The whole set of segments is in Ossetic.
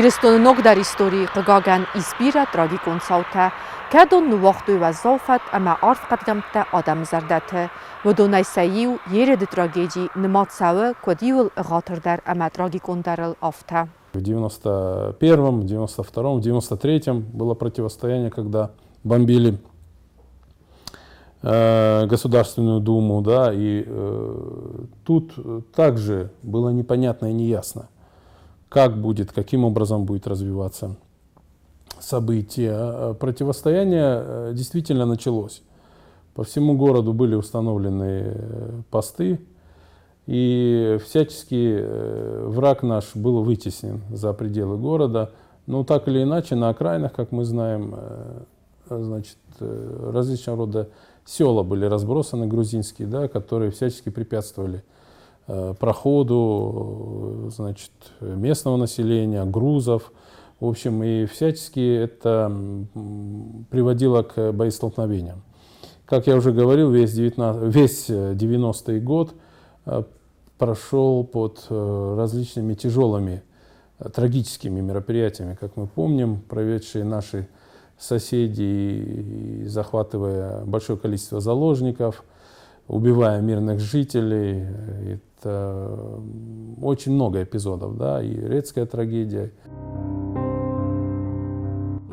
Ирыстоны ногдӕр историйы, хъыгагӕн, ис бирӕ трагикон цаутӕ, кӕдон ныууагътой уӕззау фӕд ӕмӕ арф хъӕдгӕмттӕ адӕмы зӕрдӕты. Уыдонӕй сӕ иу, Ереды трагеди, нымад цӕуы, куыд иуыл ӕгъатырдӕр ӕмӕ трагикондӕрыл, афтӕ. В 91-м, в 92-м, в 93-м было противостояние, когда бомбили Государственную Думу, да, и тут также было непонятно и неясно, как будет, каким образом будет развиваться событие. Противостояние действительно началось. По всему городу были установлены посты, и всячески враг наш был вытеснен за пределы города. Но так или иначе, на окраинах, как мы знаем, значит, различного рода села были разбросаны грузинские, да, которые всячески препятствовали проходу, значит, местного населения, грузов. В общем, и всячески это приводило к боестолкновениям. Как я уже говорил, весь 90-й год прошел под различными тяжелыми трагическими мероприятиями, как мы помним, проведшие наши соседи, и захватывая большое количество заложников, убивая мирных жителей. Это очень много эпизодов, да, и Редская трагедия.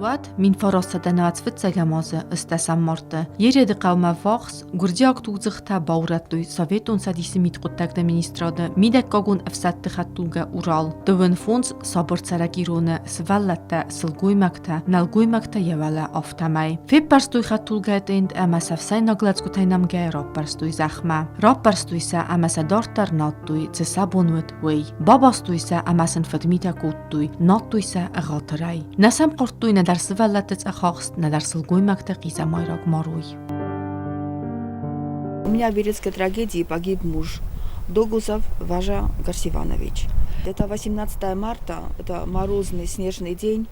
Уӕд 1905 азы ӕстдӕсӕм марты Ереды хъӕумӕ ввахс гуырдзиаг тугдзыхтӕ баурӕдтой Советон Цӕдисы мидхъуыддӕгты министрады мидӕггагон ӕфсӕдты хӕдтулгӕ Урал. 35 сабыр цӕрӕг ироны сывӕллӕттӕ, сылгоймӕгтӕ, нӕлгоймӕгтӕ йӕ уӕлӕ афтӕмӕй. Феппӕрстой хӕдтулгӕйы тент ӕмӕ сӕ ӕфсӕйнаг лӕдзгуытӕй нӕмгӕйӕ раппӕрстой зӕхмӕ. Раппӕрстой сӕ ӕмӕ сӕ дарддӕр надтой, цы сӕ бон уыд, уый. Бабастой сӕ ӕмӕ сын фыдмитӕ кодтой, надтой сӕ ӕгъатырӕй. Нӕ сӕм хъардтой нӕдӕр сывӕллӕтты цъӕхахст, нӕдӕр сылгоймӕгты хъизӕмайраг марой. У меня в Берецкой трагедии погиб муж Догузов Важа Гарсиванович. Это 18 марта, это морозный снежный день.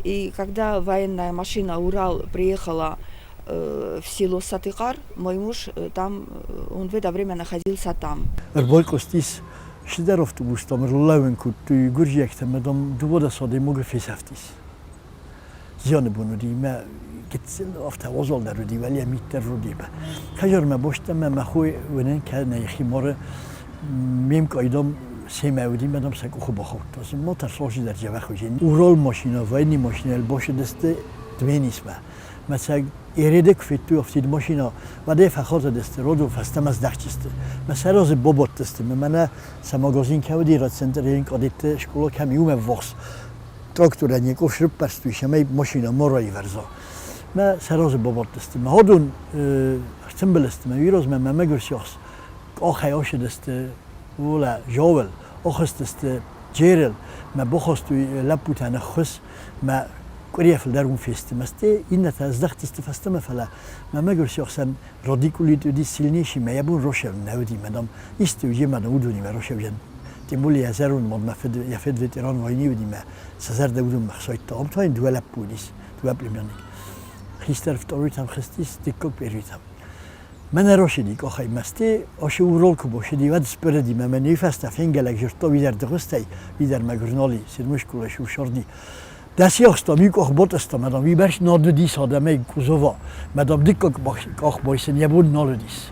И когда военная машина «Урал» приехала в село Сатыкар, мой муж там, он в это время находился там. Ӕрбайхъуыстис цыдӕр автобустӕм, ӕрлӕууын кодтой гуырдзиӕгтӕ ӕмӕ, дам, дыууадӕс адӕймагы фесӕфтис. Зианы бон уыди, мӕ гыццыл афтӕ уазал дӕр уыди, уӕле мит дӕр уыди. Хӕдзармӕ бостӕ мӕ мӕ хой уынын кӕнӕ йӕхи мары ме мкъай, дам, семӕ уыди, мӕ, дам, сӕ къухы бахаудта. Мотор сласы дӕр дзӕбӕх уыди. Урал машинӕ, военный машинӕ бацыдысты Тбилисмӕ. Мӕ Ереды куы федтой афтид машинӕ, уӕд ӕй фӕхатыдысты, родон фӕстӕмӕ здӕхтысты. Мӕ сӕ разы бабадтысты, мӕ мӕнӕ сӕ магазин кӕм уыди, райцентр къадетты скъола кӕм иумӕ ввахс тракторӕн йӕ къух срыппӕрстой, цӕмӕй машинӕ ма раивӕрза. Мӕ сӕ разы бабадтысты. Мӕ адон ӕртымбыл сты, мӕ уый размӕ мӕ мӕгуыр сиахс къахӕй ацыдысты уӕлӕ Жауыл, ахызтысты Джерыл, мӕ бахастой лӕппутӕн ӕххуыс, мӕ къуырийӕ фылдӕр уым фесты. Мӕсты иннӕтӕ здӕхтысты фӕстӕмӕ, фӕлӕ мӕ мӕгуыр сиахсӕн радикулит уыди сильнейший, мӕ йӕ бон росӕвын нӕ уыди, мӕ дам, исты уыди, мӕ дам, уыдонимӕ росӕвзӕн. Тем более йӕ зӕронд мад, мӕ фыд, йӕ фыд ветеран войны уыди, мӕ сӕ зӕрдӕ уыдонмӕ хсайдта. Ам та йын дыууӕ лӕппу уыдис, дыууӕ племянник. Хистӕр второйтӕм хызтис, дыккаг первыйтӕм. Мӕнӕ росиди къохӕй мӕсти, оши урол ку бошиди, уӕд сбырыди мӕ мӕ фӕстӕ фенгӕлӕг жырдта уидӕр дыгъуыстӕй, уидӕр мӕгуыр нали, седмой школай шуршорди. Дӕсиахста ми къох ботъыста, мадам уый бӕрц над уыдис адӕмӕй Кузова, мадам дыккаг къах байсын йӕ бон нал уыдис.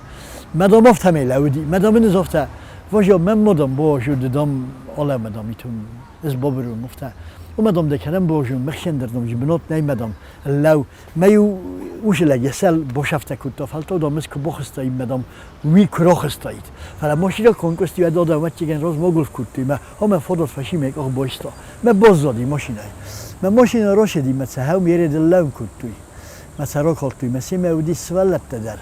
Мадам афтӕмӕй лӕууыди, мадам ын загъта, Важа, мӕн мадам баажу, ды дам, алӕ мадам итум, ӕз бабырон, афтӕ. О, мадам, дӕ кӕнӕм баажу, мӕхсӕн дӕр дам бынат нӕй, мадам, лӕу. Мӕ-иу усы лӕг йӕ сӕр босӕфтӕ кодта, фӕлтау дам ӕз куы бахызтаин, мадам, уый куы рахызтаид. Фӕлӕ машинӕ конкурсты уӕд адӕм ӕвӕццӕгӕн размӕгуылф кодтой, мӕ ӕмӕ фадат фӕци мӕ къах байста. Мӕ баззади машинӕйы. Мӕ машинӕ рацыди, мӕ цӕхӕу ме редыл лӕун кодтой. Мӕ сӕ ракалдтой, мӕ семӕ уыди сывӕллӕттӕ дӕр,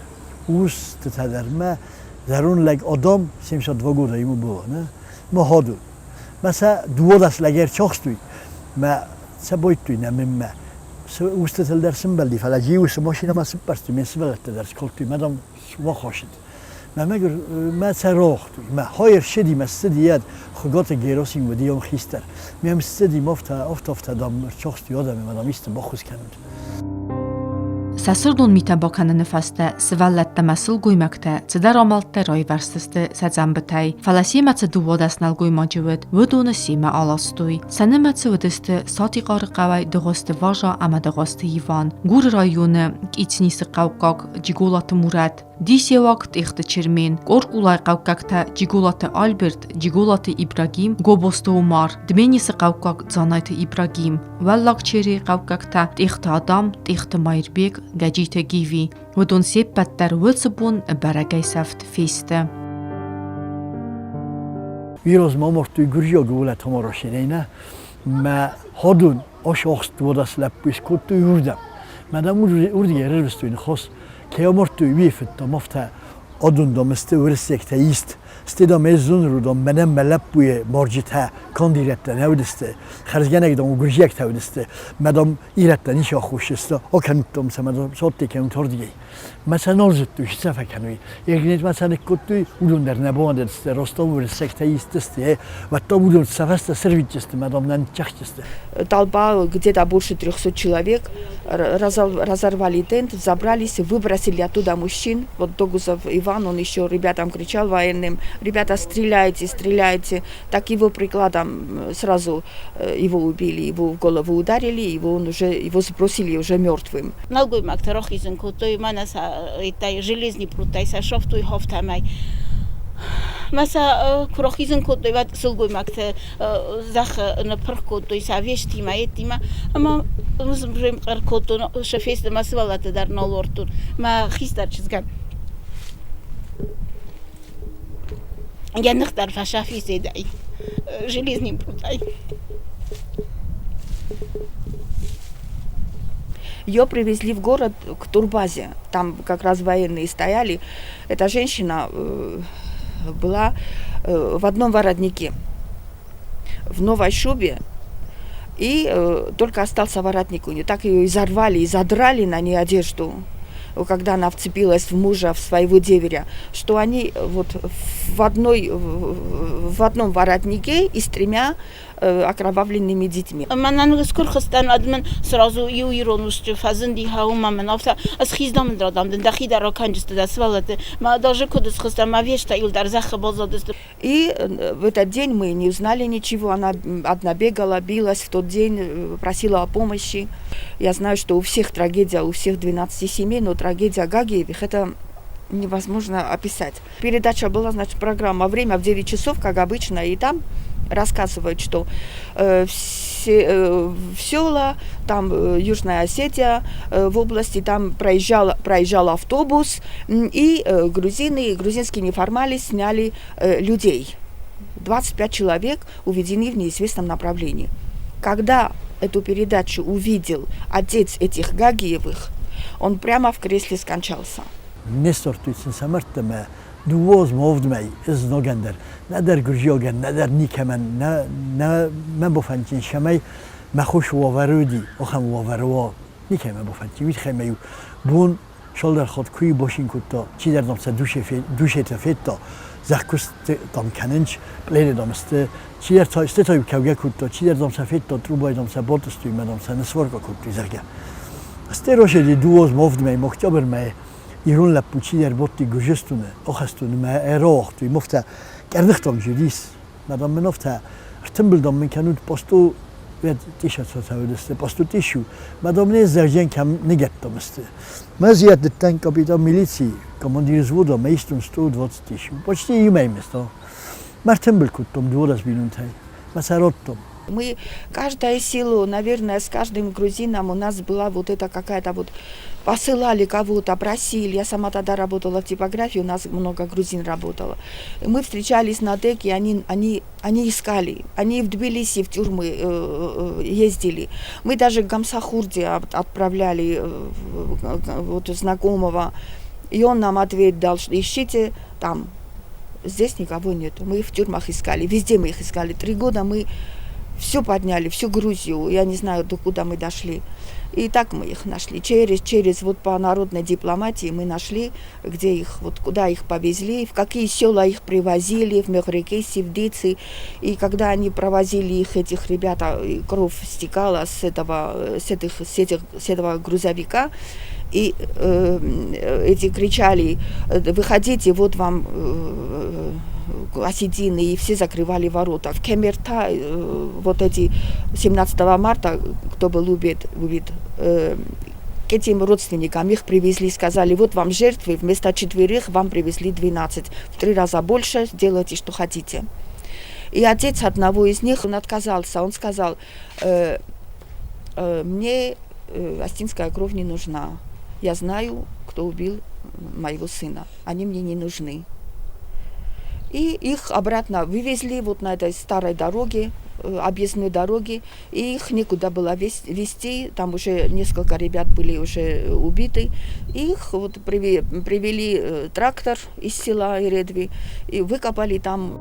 устытӕ дӕр. Мӕ зӕронд лӕг Адам, 72 года ему было, не? Мӕ хаду. Мӕ сӕ 12 лӕг ӕрцахстой, мӕ сӕ бойдтой нӕмынмӕ. Устытыл дӕр сымбӕлди, фӕлӕ джиусы машинӕмӕ сыппӕрстой, ме сывӕллӕттӕ дӕр скодтой, мӕ дам уахасыд. Мӕ мӕгуыр мӕ цӕрохтуй, мӕ хайыр ссыди, мӕ ссыди йӕд Хуыгаты Герасим уыди йӕм хистӕр. Ме мсцыди, афтӕ, афтӕ, дам, ӕрцахстой адӕмы, мӕ, дам, исты баххуыс кӕнут. Сӕ сырдон митӕ бакӕныны фӕстӕ сывӕллӕттӕ мӕ сылгоймӕгтӕ цыдӕр амӕлттӕ раивӕрзтысты сӕ дзӕмбытӕй, фӕлӕ семӕ цы 12 нӕлгоймаджы уыд, уыдоны семӕ аластой. Сӕ нымӕцы уыдысты Сатихъары хъӕуӕй Дыгъуызты Важа ӕмӕ Дыгъуызты Иван, Гуры районы Къицнисы хъӕуккаг Джиголаты Мурӕт, Дисеуаг Тъехты Чермен, Къоркъулайы хъӕуккӕгтӕ Джиголаты Альберт, Джиголаты Ибрагим, Гобозты Умар, Дменисы хъӕуккаг Дзанайты Ибрагим, Уӕллаг Черийы хъӕуккӕгтӕ Тъехты Адам, Тъехты Маирбег, Гӕджиты Гиви. Уыдон се ппӕт дӕр уыцы бон бӕрӕгӕй сӕфт фесты. Уый амардтой гуырдзиаг горӕт Хамарашенӕй, мӕ ходун ошохст уодас лӕппу скодтой уырдӕм. Мӕ дам уырдыгӕй ӕрӕрвыстой ныхас, кӕй амардтой, уый федтам, афтӕ адондам сты уырыссӕгтӕ ист. Стедам ӕз зонрудам, мӕнӕн мӕ лӕппуйы марджытӕ канд ирӕттӕ нӕ уыдысты, хӕрзгӕнӕг дам гуырдзиӕгтӕ уыдысты, мӕ дам ирӕттӕ ницы аххос сты, акӕнудтам сӕ, мӕ дам сӕ кӕнут ардыгӕй. Мӕ сӕ нал зыдтой, цы сӕ фӕкӕной. Егнет ма сӕ ныккодтой, уыдон дӕр нӕ бауӕндыдысты, Ростов уырыссӕгтӕ истысты, уӕд та уыдон сӕ фӕстӕ сырвитдзысты, мӕ дам нӕ ныццӕхджысты. Толпа где-то больше 300 человек разорвали тент, забрались, выбросили оттуда мужчин. Вот Догузов Иван, он еще ребятам кричал военным: ребята, стреляйте, стреляйте. Так его прикладом сразу его убили, его в голову ударили, его, он уже, его сбросили уже мертвым. Нӕлгоймӕгтӕ рахизын кодтой, мӕнӕ сӕ железный прутӕй сӕ сӕфтой хафтӕмӕй. Мӕ сӕ куы рахизын кодтой, уӕд сылгоймӕгты зӕххы ныппырх кодтой сӕ вестимӕ, йедтимӕ ӕмӕ хъӕр кодтон сӕ фесты, мӕ сывӕллӕтты дӕр нал уардтон. Мӕ хистӕр чызгӕн йӕ ных дӕр фӕсафи зедӕй, железный прутӕй. Ее привезли в город к турбазе. Там как раз военные стояли. Эта женщина была в одном воротнике, в новой шубе, и только остался воротник у нее. Так ее изорвали и задрали на ней одежду, когда она вцепилась в мужа, в своего деверя, что они вот в одном воротнике и с тремя окровавленными детьми. Мӕнӕн скурхыстӕн адмын сразу иу ирон усчы фӕзынди хаума мын афтӕ ӕз хиздам драдам дын дӕхи дӕр акӕнджысты дӕ сывӕллӕтты ма даже куыд схызтӕн ма вештӕ ил дӕр зӕххы баззадысты. И в этот день мы не узнали ничего, она одна бегала, билась в тот день, просила о помощи. Я знаю, что у всех трагедия, у всех 12 семей, но трагедия Гагиевых – это невозможно описать. Передача была, значит, программа «Время» в 9 часов, как обычно, и там рассказывают, что все, в села, там Южная Осетия, в области, там проезжал автобус, и грузины, грузинские неформали сняли людей. 25 человек уведены в неизвестном направлении. Когда эту передачу увидел отец этих Гагиевых, он прямо в кресле скончался. Не ссардтой сын сӕ мӕрдтӕ мӕ дыууӕ азмӕ авд мӕй ӕзнагӕн дӕр нӕдӕр гуырдзиагӕн, нӕдӕр никӕмӕн нӕ, нӕ мӕ бафӕнддзӕн, цӕмӕй мӕ хос уавӕры уыди, ахӕм уавӕры уа. Никӕй мӕ бафӕнддзӕн, уый тыххӕй мӕ-иу бон цалдӕр хатт куы башин кодта, чидӕр дам сӕ душетӕ федта, зӕхкуыст дам кӕнынц, пълены дам сты, чидӕр та сты та-иу кӕугӕ кодта, чидӕр дам сӕ федта, трубайы дам сӕ батъыстой мӕ дам сӕ нысварка кодтой, зӕгъгӕ. Сте роседи дыууӕ азмӕ авд мӕймӕ октябрьмӕ ирон лӕппу чидӕр бадти Гуырдзыстоны ахӕстоны мӕ ӕрауагътой, мафтӕ къӕрныхтам жюрис, мадам мын афтӕ ӕртымбыл дам мын кӕнут пъастъо уӕд тъисӕцатӕ уыдысты, пъастъо тъису, мадам не зӕрдиан кӕм ныгӕдтам сты. Мӕ зиат дыдтӕн капитан милицийы командир взвода мӕ истон 120 тъису, почти иумӕ место. Мӕ ӕртымбыл кодтам 12 бинонтӕй, мӕ сӕ радтам. Мы каждое село, наверное, с каждым грузином у нас была вот эта какая-то вот посылали кого-то, просили. Я сама тогда работала в типографии, у нас много грузин работало. И мы встречались на деке, они искали. Они в Тбилиси в тюрьмы ездили. Мы даже к Гамсахурде отправляли вот знакомого. И он нам ответ дал, что ищите там. Здесь никого нет. Мы их в тюрьмах искали, везде мы их искали. 3 года мы все подняли, всю Грузию. Я не знаю, до куда мы дошли. И так мы их нашли. Через вот по народной дипломатии мы нашли, где их, вот куда их повезли, в какие села их привозили, в Мехреке, Севдицы. И когда они провозили их, этих ребят, кровь стекала с этого, с этих, с этих, с этого грузовика. И эти кричали: выходите, вот вам осетины, и все закрывали ворота. В Кемерта вот эти 17 марта, кто был убит, к этим родственникам их привезли, сказали: вот вам жертвы, вместо 4 вам привезли 12, в 3 раза больше, делайте, что хотите. И отец одного из них, он отказался, он сказал: мне астинская кровь не нужна, я знаю, кто убил моего сына, они мне не нужны. И их обратно вывезли вот на этой старой дороге, объездной дороге, и их некуда было везти, там уже несколько ребят были уже убиты. Их вот привели трактор из села Иредви и выкопали там.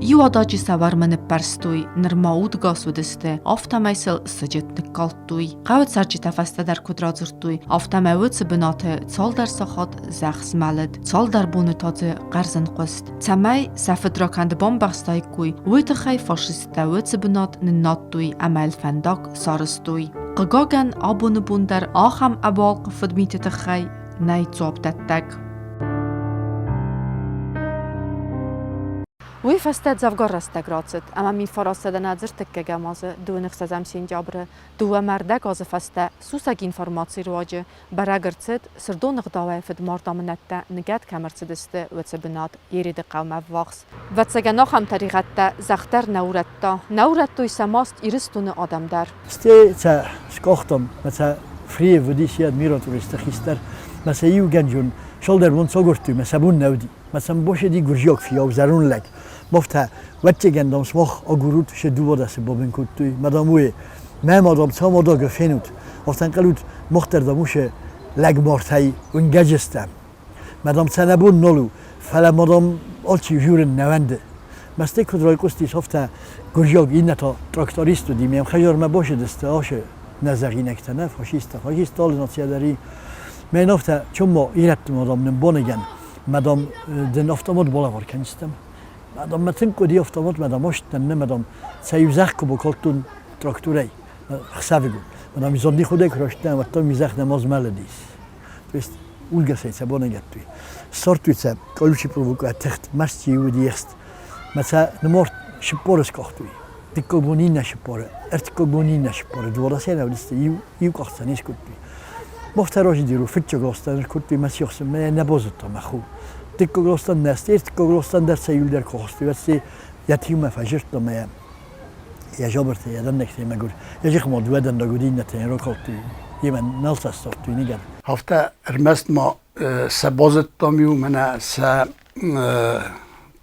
Иу ададжы сӕ уӕрмы ныппӕрстой, нырма удгас уыдысты, афтӕмӕй сыл сыджыт ныккалдтой. Хъӕуы цӕрджытӕ фӕстӕдӕр куыд радзырдтой, афтӕмӕй уыцы бынаты цалдӕр сахат зӕхх змӕлыд, цалдӕр боны та дзы хъӕрзын хъуыст. Цӕмӕй сӕ фыдракӕнды бамбӕхстаиккой, уый тыххӕй фашисттӕ уыцы бынат ныннадтой ӕмӕ йыл фӕндаг сарӕзтой. Хъыгагӕн, абоны бон дӕр ахӕм ӕбуалгъ фыдмиты тыххӕй нӕй дзуапдӕттӕг. Уый фӕстӕ дзӕвгар рӕстӕг рацыд, ӕмӕ 1900 ӕдзыртыккӕгӕм азы 26 сентябры дыууӕ мӕрдӕг азы фӕстӕ сусӕг информацийы руаджы бӕрӕг ӕрцыд, сырдон ӕгъдауӕй фыдмард амынӕттӕ ныгӕд кӕм ӕрцыдысты, уыцы бынат Ереды хъӕумӕ ӕввахс. Ӕвӕццӕгӕн ахӕм тӕригъӕдтӕ зӕхх дӕр нӕ урӕдта. Нӕ урӕдтой сӕ маст Ирыстоны адӕм дӕр. Стӕй сӕ скъахтам, мӕ сӕ Фриев уыдис йӕ адмиратуристы хистӕр, мӕ сӕ иугӕнджон цалдӕр бон цагуырдтой, мӕ сӕ бон нӕ уыди. Мӕ сӕм бошеди гуырдзиаг фиййау зӕронд лӕг. Мофтӕ, вӕццӕгӕн, дам, смах агурут, се дууадӕсы бабын кодтой. Мадам уе, мӕ мадам цамадагы фенут. Афтӕ ӕнхъӕлут, мах дӕр, дам, усе лӕгмартӕй уынгӕджы стӕм. Мадам сӕ нӕ бон нал у, фӕлӕ мадам алчи журын нӕ уӕнды. Мӕстӕй куыд райхъуыстис, афтӕ гуырдзиаг иннӕтӕ тракторист уыди, ме мхӕдзармӕ бацыдысты ашы нӕ зӕгъинӕгтӕ, нӕ фашисттӕ, фашист алы нацийӕ Мӕн афтӕ, чуммо ирӕтты мадам нын бонӕгӕн мадам дын автомат балӕвар кӕндзыстӕм. Мадам мӕ тынг хъуыди автомат, мадам остӕн нӕ, мадам сӕ иу зӕхх куы бакалдтон тракторӕй, ӕхсӕвыгон. Мадам зонди худӕй куы растӕн, уӕдта ми зӕхх нӕма змӕлыдис. То есть улгӕсӕй сӕ бонӕгӕдтой. Ссардтой сӕ колючий проволокӕ тыхт, масти уыди ехст. Мӕ сӕ ныморт сыппоры скъахтой. Дыккаг бон иннӕ сыппоры, ӕртыккаг бон иннӕ сыппоры. Дыууадӕсӕй нӕ уыдысты, иу къахдзӕн не скодтой. Мах разыдиру фыццаг ростан скодтой мӕ сиахсы, мӕ нӕ базыдта мӕ ху. Дыккаг ростан нӕ ӕртыккаг ростан дӕр сӕ иуылдӕр кохстой, уӕд йӕ тиумӕ фӕзырдта мӕ йӕ жабыртӕ, йӕ дӕндӕгтӕ мӕгуыр. Йӕ зыхмӕ дыууӕ дӕндаг уыди, иннӕтӕ йын ракалдтой. Йемӕ нал сӕ нигӕн. Афтӕ ӕрмӕст ма сӕ базыдтам иу мӕнӕ сӕ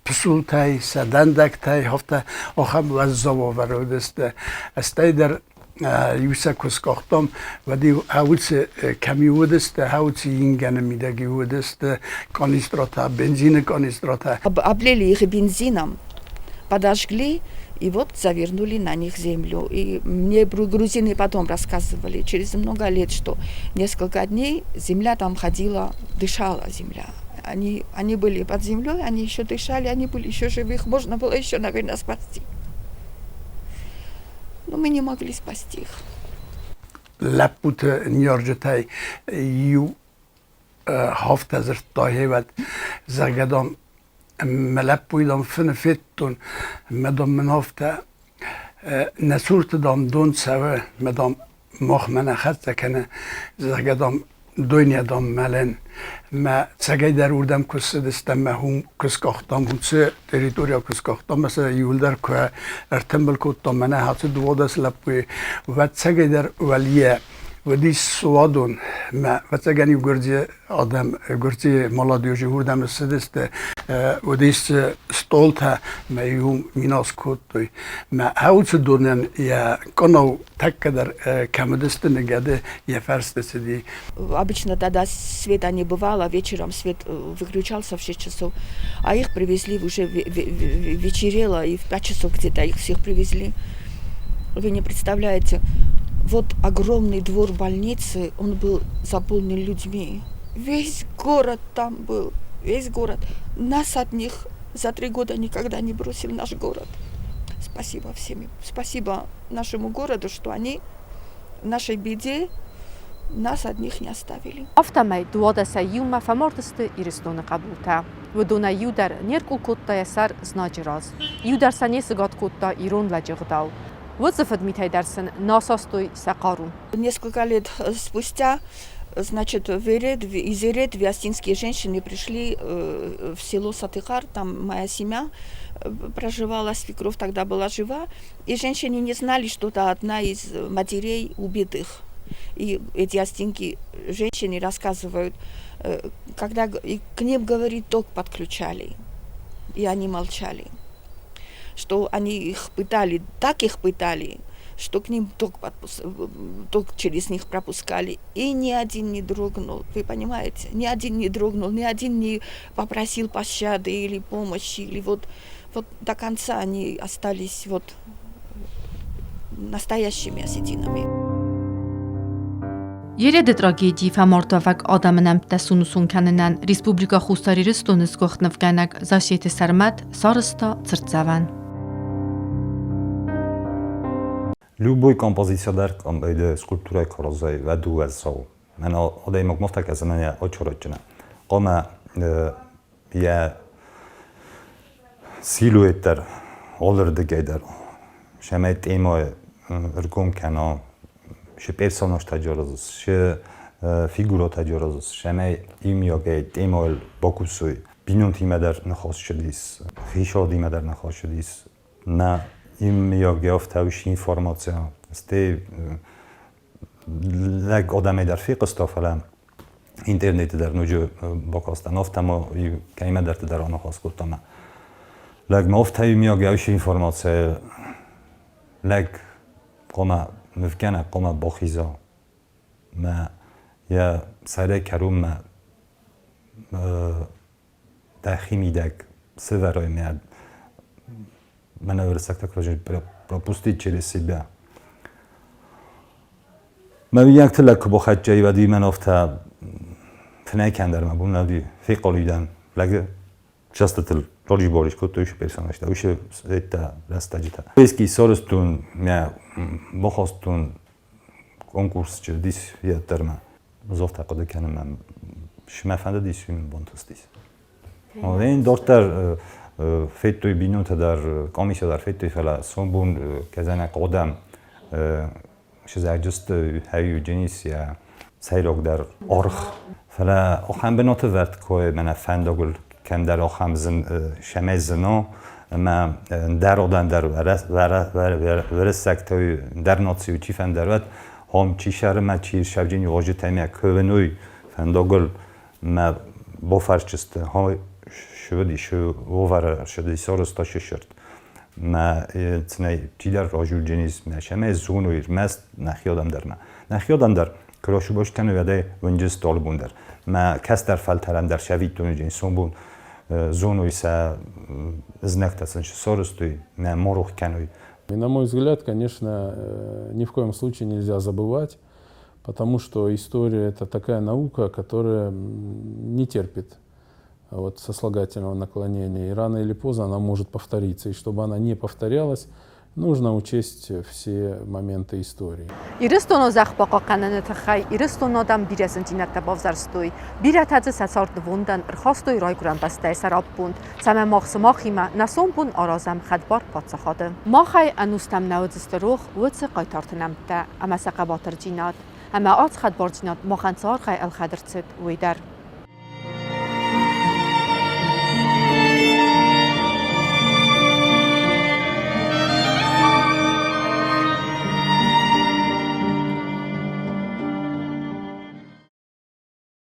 пысултӕй, сӕ дӕндӕгтӕй, афтӕ ахӕм уӕззау уавӕры уыдысты. Стӕй дӕр иу сӕ куы скъахтам, уӕд-иу хауцы кӕм-иу уыдысты, хауцы ингӕны мидӕг-иу уыдысты канистратӕ, бензины канистратӕ. Облили их бензином, подожгли, и вот завернули на них землю. И мне грузины потом рассказывали, через много лет, что несколько дней земля там ходила, дышала земля. Они были под землей, они еще дышали, они были еще живы, их можно было еще, наверное, спасти. Но мы не могли спасти их. Лӕппуты ныййарджытӕй иу афтӕ дзырдта, гъе зӕгъгӕ, дам, мӕ лӕппуйы, дам, фыны федтон, мӕ, дам, мын афтӕ нӕ цурты, дам, дон цӕуы, мӕ, дам, махмӕ нӕ хӕццӕ кӕны, зӕгъгӕ, дам, дойныйӕ, дам, мӕлӕн. Мӕ цӕгӕйдӕр уырдӕм куы ссыдыстӕм, мӕ хум куы скъахтам, уыцы территорийӕ куы скъахтам, мӕ сӕ иуылдӕр куы ӕртымбыл кодтам, мӕнӕ ацы 12 лӕппуйы, уӕд цӕгӕйдӕр уӕлийӕ уыдис суадон. Мӕ ӕвӕццӕгӕн-иу гуырдзы адӕм, гуырдзы молодежи уырдӕм ссыдысты, уыдис стъолтӕ, мӕ иу минас кодтой. Мӕ уыцы донӕн йӕ къанау тӕккӕ дӕр кӕм уыдысты ныгӕды, йӕ фӕрсты цыди. Обычно тогда света не бывало, вечером свет выключался в 6 часов, а их привезли уже вечерело, и в 5 часов где-то их всех привезли. Вы не представляете. Вот огромный двор больницы, он был заполнен людьми. Весь город там был, весь город. Нас одних за 3 года никогда не бросил наш город. Спасибо всем. Спасибо нашему городу, что они в нашей беде нас одних не оставили. Афтӕмӕй 12-ӕй иумӕ фӕмард сты Ирыстоны хъӕбултӕ. Уыдонӕй иу дӕр не ркъул кодта йӕ сӕр знаджы раз, иу дӕр сӕ не сыгад кодта ирон лӕджы гъдау. Уыцы фыдмитӕй дӕр сын нӕ састой сӕ хъару. Несколько лет спустя, значит, в Эредве, из Эредви осетинские женщины пришли в село Сатыхар, там моя семья проживала, свекровь тогда была жива, и женщины не знали, что это одна из матерей убитых. И эти осетинки, женщины рассказывают, когда к ним, говорит, ток подключали, и они молчали, что они их пытали, так их пытали, что к ним ток через них пропускали. И ни один не дрогнул, вы понимаете? Ни один не дрогнул, ни один не попросил пощады или помощи, или вот до конца они остались вот настоящими осетинами. Ереды трагедийы фӕмардуӕвӕг адӕмы нӕмттӕ сунусон кӕнынӕн Республикӕ Хуссар Ирыстоны сгуыхт нывгӕнӕг Зассеты Сӕрмӕт сарӕзта цыртдзӕвӕн. Любой композиция дӕр скульптурӕй карозӕй вӕдуӕззау. Мӕн адӕймаг ма фтакӕ мӕнӕ очоротджына. Хъуамӕ йӕ силуэт дӕр алырдыгӕй дӕр сӕмӕй темӕ ӕргом кӕна, ше персонажтӕ джоразыс, ше фигуратӕ джоразыс, сӕмӕй имиагӕй темӕйыл бакусой. Бинонтимӕ дӕр ныхас цыдис, хицауадимӕ дӕр ныхас цыдис. Нӕ имиагӕй афтӕ информаци, стӕй лӕг адӕмӕй дӕр фехъуыста, фӕлӕ интернеты дӕр ноджы бакастӕн, афтӕ ма кӕимӕдӕрты дӕр аныхас кодтам. Лӕг ма афтӕ имиагӕй информаци лӕг хъуамӕ нывгӕнӕг хъуамӕ бахиза мӕ йӕ сӕрӕй кӕронмӕ дӕхи мидӕг сӕвӕрай мӕ мӕнӕ уырыссӕгтӕ пропустить через себя. Мӕ уийӕгты лӕг куы бахӕццӕ и, уӕд мӕн афтӕ фынӕй кӕндӕр мӕ бон нӕ фехъал дӕн. Лӕг частотыл ролик кодтой уыцы персонажтӕ, уыцы цӕттӕ рӕстӕджытӕ. Эски сарӕзтон, мӕ бахастон конкурс чырдис йеддӕрмӕ. Ӕз афтӕ хъуыды кӕнын, мӕ мӕ фӕндыдис, уый мын бантыстис. Ен дарддӕр федтой бинонтӕ дӕр, комиссия дӕр федтой, фӕлӕ сомбон кӕзӕнӕг адӕм сызӕджысты хӕйуджынис йӕ сӕйрагдӕр аргъ. Фӕлӕ ахӕм бынаты вӕрд кой мӕнӕ фӕндагыл кӕмдӕр ахӕм зын сӕмӕй зына ӕмӕ ӕндӕр адӕм дӕр уырыссӕгтӕ ӕндӕр наци чи фӕндӕр уӕд, хом чи сӕрымӕ чи сӕвджын уазджытӕ мӕ кувыной фӕндагыл мӕ бофарсчысты хой шуди шу вовара шуди сороста шишырт. Мӕ цынӕй чидӕр разулджынис мӕ сӕмӕй зоной рмӕст нӕхи адӕм дӕр мӕ. Нӕхи адӕм дӕр кырашубаш кӕны уӕдӕй уынджы столбун дӕр. Мӕ кӕстӕр фӕлтӕрӕн дӕр сӕвиттоны сомбон зоной сӕ знӕгтӕ сын сорыстой, мӕ морох кӕной. И, на мой взгляд, конечно, ни в коем случае нельзя забывать, потому что история – это такая наука, которая не терпит вот сослагательного наклонения. И рано или поздно она может повториться. И чтобы она не повторялась, нужно учесть все моменты истории. Ирыстоны зӕхх бахъахъхъӕныны тыххӕй Ирыстоны адӕм бирӕ зындзинӕдтӕ бавзӕрстой. Бирӕтӕ дзы сӕ цард нывондӕн ӕрхастой райгуырӕн бӕстӕйы сӕраппонд, цӕмӕй мах сымахимӕ нӕ сомбон аразӕм хӕдбар паддзахады. Махӕй ӕнустӕм нӕ уыдзысты рох уыцы хъайтарты нӕмттӕ ӕмӕ сӕ хъӕбатырдзинад. Ӕмӕ ацы хӕдбардзинад махӕн цы аргъӕй ӕлхӕд ӕрцыд, уый дӕр.